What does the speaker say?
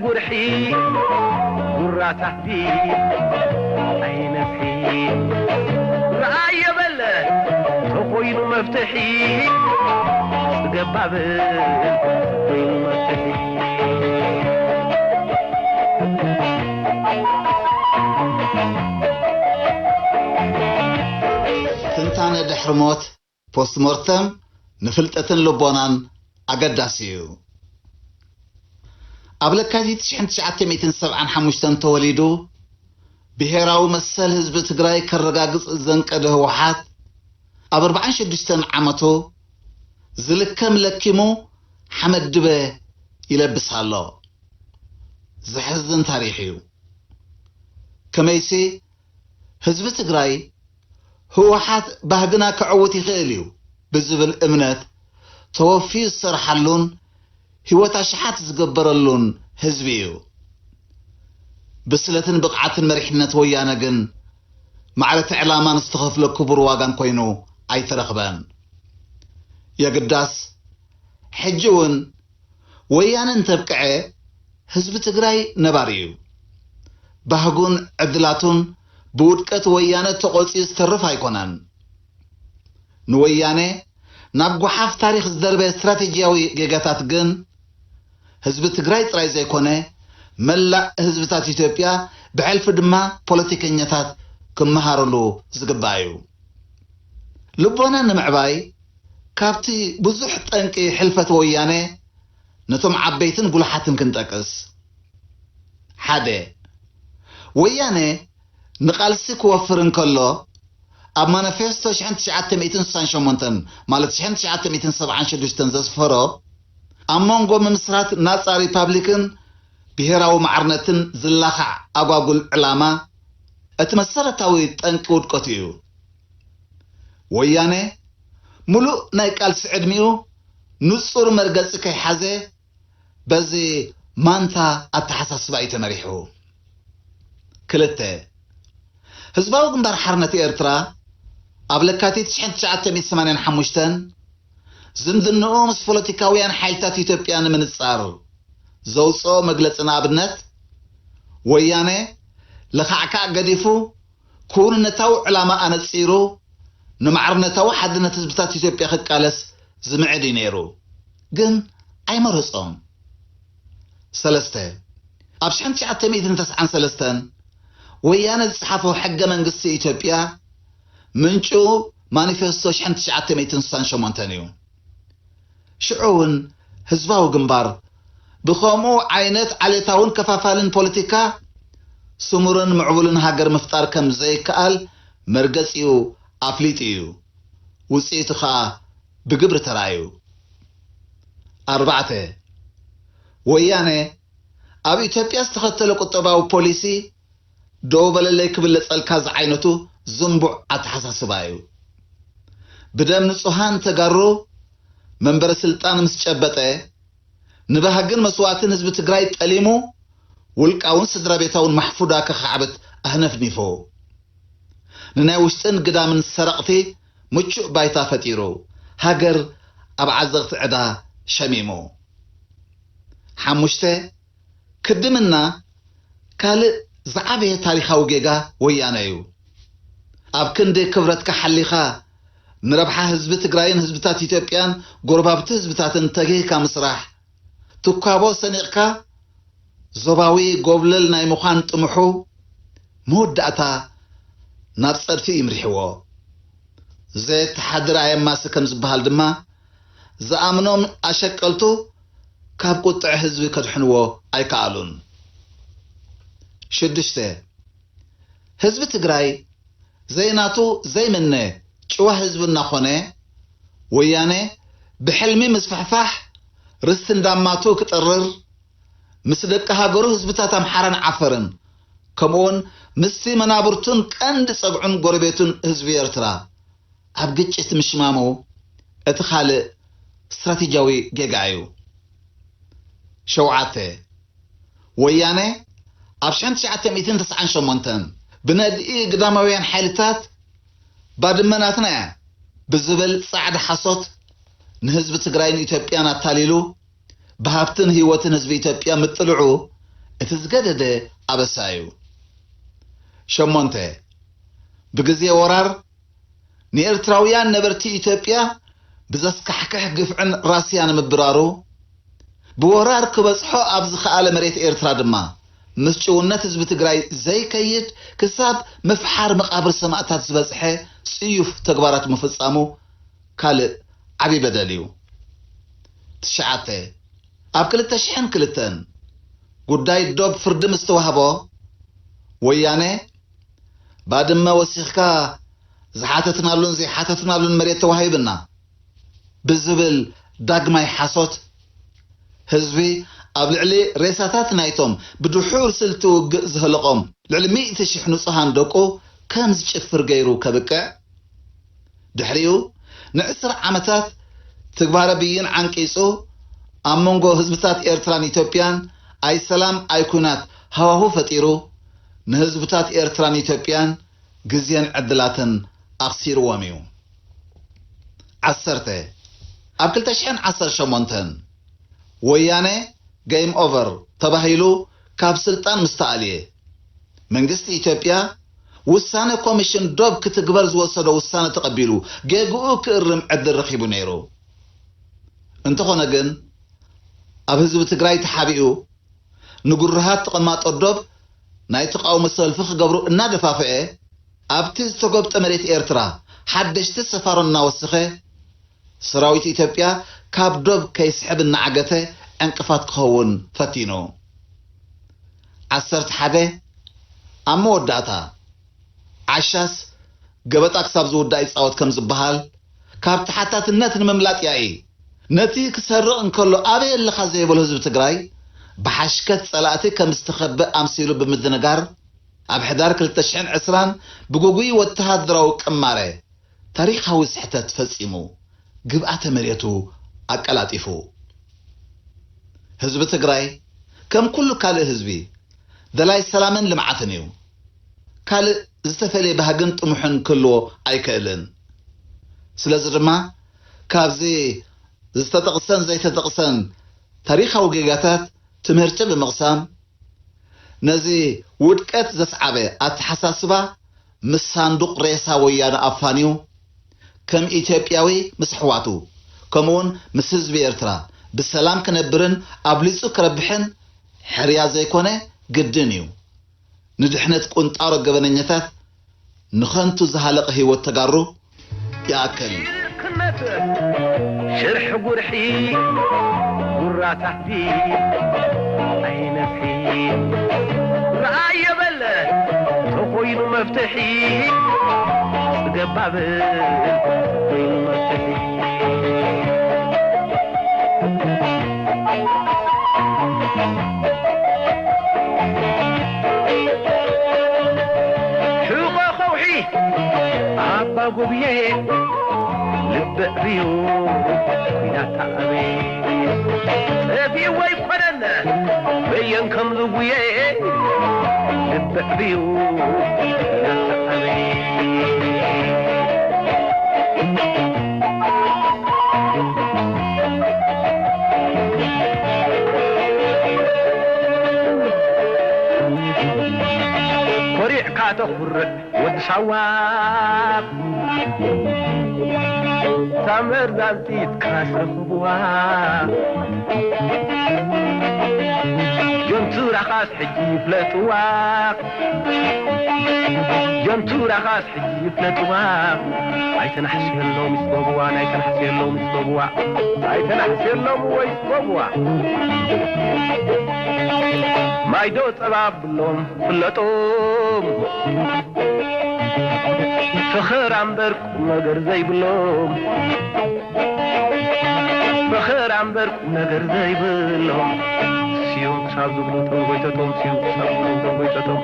ጉርሒ ጉራ ሳሕቲ ኣይነፍሒ። ረኣየ በለ ተኾይኑ መፍትሒ፣ ጽገብ ባብል ተኾይኑ መፍትሒ። ትንታነ ድሕሪ ሞት፣ ፖስትሞርተም፣ ንፍልጠትን ልቦናን ኣገዳሲ እዩ። ኣብ ለካቲት ሽሕን ትሽዓተ ሚእትን ሰብዓን ሓሙሽተን ተወሊዱ፣ ብሄራዊ መሰል ህዝቢ ትግራይ ከረጋግጽ ዘንቀደ ህወሓት፣ ኣብ ኣርባዓን ሽዱሽተን ዓመቱ ዝልከም ለኪሙ ሓመድ ድበ ይለብስ ኣሎ። ዘሕዝን ታሪኽ እዩ። ከመይሲ፣ ህዝቢ ትግራይ ህወሓት ባህግና ከዕውት ይኽእል እዩ ብዝብል እምነት ተወፍዩ ዝሰርሓሉን ህይወት ኣሽሓት ዝገበረሉን ህዝቢ እዩ። ብስለትን ብቕዓትን መሪሕነት ወያነ ግን ማዕረቲ ዕላማን ዝተኸፍለ ክቡር ዋጋን ኮይኑ ኣይተረኽበን። የግዳስ፣ ሕጂ እውን ወያነ እንተብቅዐ ህዝቢ ትግራይ ነባሪ እዩ። ባህጉን ዕድላቱን ብውድቀት ወያነ ተቖጽዩ ዝተርፍ ኣይኮነን። ንወያነ ናብ ጓሓፍ ታሪኽ ዝደርበ ስትራቴጂያዊ ጌጋታት ግን ህዝቢ ትግራይ ጥራይ ዘይኮነ መላእ ህዝብታት ኢትዮጵያ ብሕልፊ ድማ ፖለቲከኛታት ክመሃረሉ ዝግባእ እዩ። ልቦና ንምዕባይ ካብቲ ብዙሕ ጠንቂ ሕልፈት ወያነ ነቶም ዓበይትን ጉሉሓትን ክንጠቅስ። ሓደ፣ ወያነ ንቓልሲ ክወፍር እንከሎ ኣብ ማኒፌስቶ ሽሕን ትሽዓተ ሚእትን ስሳን ሸሞንተን ማለት ሽሕን ትሽዓተ ሚእትን ሰብዓን ሽዱሽተን ዘስፈሮ ኣብ መንጎ ምምስራት ናጻ ሪፓብሊክን ብሄራዊ ማዕርነትን ዝላኻዕ ኣጓጉል ዕላማ እቲ መሰረታዊ ጠንቂ ውድቀቱ እዩ። ወያነ ምሉእ ናይ ቃልሲ ዕድሚኡ ንጹር መርገጺ ከይሓዘ በዚ ማንታ ኣተሓሳስባ እዩ ተመሪሑ። ክልተ፣ ህዝባዊ ግንባር ሓርነት ኤርትራ ኣብ ለካቲት ሽሕን ትሽዓተ ሚእትን ሰማንያን ሓሙሽተን ዝምድንኡ ምስ ፖለቲካውያን ሓይልታት ኢትዮጵያ ንምንጻር ዘውፅኦ መግለፂ ንኣብነት፣ ወያነ ለኻዕካዕ ገዲፉ ክውንነታዊ ዕላማ ኣነፂሩ ንማዕርነታዊ ሓድነት ህዝብታት ኢትዮጵያ ክቃለስ ዝምዕድ እዩ ነይሩ። ግን ኣይመረጾም። ሰለስተ፣ ኣብ ሽሕን ትሽዓተ ሚእትን ተስዓን ሰለስተን ወያነ ዝጸሓፎ ሕገ መንግስቲ ኢትዮጵያ ምንጩ ማኒፌስቶ ሽሕን ትሽዓተ ሚእትን ስሳን ሸሞንተን እዩ። ሽዑ እውን ህዝባዊ ግንባር ብኸምኡ ዓይነት ዓሌታውን ከፋፋልን ፖለቲካ ስሙርን ምዕቡልን ሃገር ምፍጣር ከም ዘይከኣል መርገጺኡ ኣፍሊጡ እዩ። ውጽኢቱ ኸኣ ብግብሪ ተራእዩ። ኣርባዕተ፣ ወያነ ኣብ ኢትዮጵያ ዝተኸተሎ ቁጠባዊ ፖሊሲ ደው በለለይ ክብለጸልካ ዝዓይነቱ ዝንቡዕ ኣተሓሳስባ እዩ። ብደም ንጹሃን ተጋሩ መንበረ ስልጣን ምስ ጨበጠ፣ ንባህግን መስዋእትን ህዝቢ ትግራይ ጠሊሙ፣ ውልቃውን ስድራ ቤታውን ማሕፉዳ ከኻዕብት ኣህነፍኒፉ። ንናይ ውሽጥን ግዳምን ሰረቕቲ ምቹእ ባይታ ፈጢሩ፣ ሃገር ኣብ ዓዘቕቲ ዕዳ ሸሚሙ። ሓሙሽተ፣ ክድምና ካልእ ዝዓበየ ታሪኻዊ ጌጋ ወያነ እዩ። ኣብ ክንዲ ክብረትካ ሓሊኻ ንረብሓ ህዝቢ ትግራይን ህዝብታት ኢትዮጵያን ጎረባብቲ ህዝብታትን ተጊህካ ምስራሕ፣ ትኳቦ ሰኒቕካ ዞባዊ ጎብለል ናይ ምዃን ጥምሑ መወዳእታ ናብ ጸድፊ ይምሪሕዎ። ዘየተሓድር ኣየማሲ ከም ዝበሃል ድማ፣ ዝኣምኖም ኣሸቀልቱ ካብ ቁጥዐ ህዝቢ ከድሕንዎ ኣይከኣሉን። ሽዱሽተ፣ ህዝቢ ትግራይ ዘይናቱ ዘይምነ ጭዋ ህዝቢ እናኾነ፣ ወያነ ብሕልሚ ምስፍሕፋሕ ርስቲ እንዳማቱ ክጠርር፣ ምስ ደቂ ሃገሩ ህዝብታት ኣምሓራን ዓፈርን፣ ከምኡውን ምስቲ መናብርቱን ቀንዲ ጸግዑን ጎረቤቱን ህዝቢ ኤርትራ ኣብ ግጭት ምሽማሙ እቲ ካልእ ስትራቴጂያዊ ጌጋ እዩ። ሸውዓተ፣ ወያነ ኣብ ሽሕን ትሽዓተ ሚእትን ተስዓን ሸሞንተን ብነድኢ ግዳማውያን ሓይልታት ባድመ ናትና እያ ብዝብል ጻዕዳ ሓሶት ንህዝቢ ትግራይን ኢትዮጵያን ኣታሊሉ፣ ብሃብትን ህይወትን ህዝቢ ኢትዮጵያ ምጥልዑ እቲ ዝገደደ ኣበሳ እዩ። ሸሞንተ፣ ብግዜ ወራር ንኤርትራውያን ነበርቲ ኢትዮጵያ ብዘስካሕክሕ ግፍዕን ራስያ ንምብራሩ፣ ብወራር ክበጽሖ ኣብ ዝኸኣለ መሬት ኤርትራ ድማ ምስ ጭውነት ህዝቢ ትግራይ ዘይከይድ ክሳብ ምፍሓር መቓብር ሰማእታት ዝበጽሐ ጽዩፍ ተግባራት ምፍጻሙ ካልእ ዓቢ በደል እዩ። ትሽዓተ፣ ኣብ ክልተ ሽሕን ክልተን ጉዳይ ዶብ ፍርዲ ምስ ተዋህቦ፣ ወያነ ባድመ ወሲኽካ ዝሓተትናሉን ዘይሓተትናሉን መሬት ተዋሂብና ብዝብል ዳግማይ ሓሶት፣ ህዝቢ ኣብ ልዕሊ ሬሳታት ናይቶም ብድሑር ስልቲ ውግእ ዝህለቖም ልዕሊ ሚእቲ ሽሕ ንጹሃን ደቁ ከም ዝጭፍር ገይሩ ከብቅዕ፣ ድሕሪኡ ንዕስራ ዓመታት ትግባረ ብይን ዓንቂጹ ኣብ መንጎ ህዝብታት ኤርትራን ኢትዮጵያን ኣይ ሰላም ኣይ ኲናት ሃዋሁ ፈጢሩ፣ ንህዝብታት ኤርትራን ኢትዮጵያን ግዜን ዕድላትን ኣኽሲርዎም እዩ። ዓሰርተ፣ ኣብ ክልተ ሽሕን ዓሰርተ ሸሞንተን ወያነ ጌም ኦቨር ተባሂሉ ካብ ስልጣን ምስ ተኣልየ፣ መንግስቲ ኢትዮጵያ ውሳነ ኮሚሽን ዶብ ክትግበር ዝወሰዶ ውሳነ ተቐቢሉ ጌግኡ ክእርም ዕድል ረኺቡ ነይሩ። እንተኾነ ግን፣ ኣብ ህዝቢ ትግራይ ተሓቢኡ ንጉርሃት ተቐማጦ ዶብ ናይ ተቓውሞ ሰልፊ ክገብሩ እናደፋፍአ፣ ኣብቲ ዝተጎብጠ መሬት ኤርትራ ሓደሽቲ ሰፋሮ እናወሰኸ፣ ሰራዊት ኢትዮጵያ ካብ ዶብ ከይስሕብ እናዓገተ ዕንቅፋት ክኸውን ፈቲኑ። ዓሰርተ ሓደ፣ ኣብ መወዳእታ፣ ዓሻስ ገበጣ ክሳብ ዝውዳእ ይጻወት ከም ዝበሃል፣ ካብ ተሓታትነት ንምምላጥ ያኢ፣ ነቲ ክሰርቕ እንከሎ ኣበይ ኣለኻ ዘይበሎ ህዝቢ ትግራይ ብሓሽከት ጸላእቲ ከም ዝተኸበ ኣምሲሉ ብምድንጋር፣ ኣብ ሕዳር ክልተ ሽሕን ዕስራን ብግጉይ ወተሃደራዊ ቅማረ ታሪኻዊ ስሕተት ፈጺሙ ግብኣተ መሬቱ ኣቀላጢፉ። ህዝቢ ትግራይ ከም ኩሉ ካልእ ህዝቢ ደላይ ሰላምን ልምዓትን እዩ። ካልእ ዝተፈልየ ባህግን ጥሙሕን ክህልዎ ኣይክእልን። ስለዚ ድማ ካብዚ ዝተጠቕሰን ዘይተጠቕሰን ታሪኻዊ ጌጋታት ትምህርቲ ብምቕሳም፣ ነዚ ውድቀት ዘስዓበ ኣተሓሳስባ ምስ ሳንዱቕ ሬሳ ወያነ ኣፋንዩ፣ ከም ኢትዮጵያዊ ምስ ኣሕዋቱ፣ ከምኡውን ምስ ህዝቢ ኤርትራ ብሰላም ክነብርን ኣብሊጹ ክረብሕን ሕርያ ዘይኮነ ግድን እዩ። ንድሕነት ቁንጣሮ ገበነኛታት ንኸንቱ ዝሃለቐ ህይወት ተጋሩ ይኣክል። ሽርክነት ሽርሒ ጉርሒ ጉራ ታሕቲ ኣይነፍሒ ረኣየ በለ ተኾይኑ መፍትሒ ጽገብ ባብል ተኾይኑ መፍትሒ ሕቖ ከውሒ ኣባ ጉብየ ልቢ ዕብዩ ኲናት ኣበየ ጠፊኡ ኣይኮነን በየን ከም ዝጉየ ልቢ ዕብዩ ኲናት ኣበየ ኮሪዕካ ተኹርዕ ወዲ ሳዋ እታ መርዛን ጥይትካ ስረኽብዋ ጀንቱራኻስ ሕጂ ይፍለጥዋ ጀንቱራኻስ ሕጂ ይፍለጥዋ ኣይተናሕስየሎም ይስበብዋ ናይ ተናሕስየሎም ይስበብዋ ናይ ተናሕስየሎም ወይ ይስበብዋ ማይዶ ጸባ ብሎም ፍለጦም ፈኸራ እምበር ቁም ነገር ዘይብሎም ፈኸራ እምበር ቁም ነገር ዘይብሎም ስዮም ክሳብ ዝብሉ ተንጎይተቶም ስዮም ክሳብ ዝብሉ ተንጎይተቶም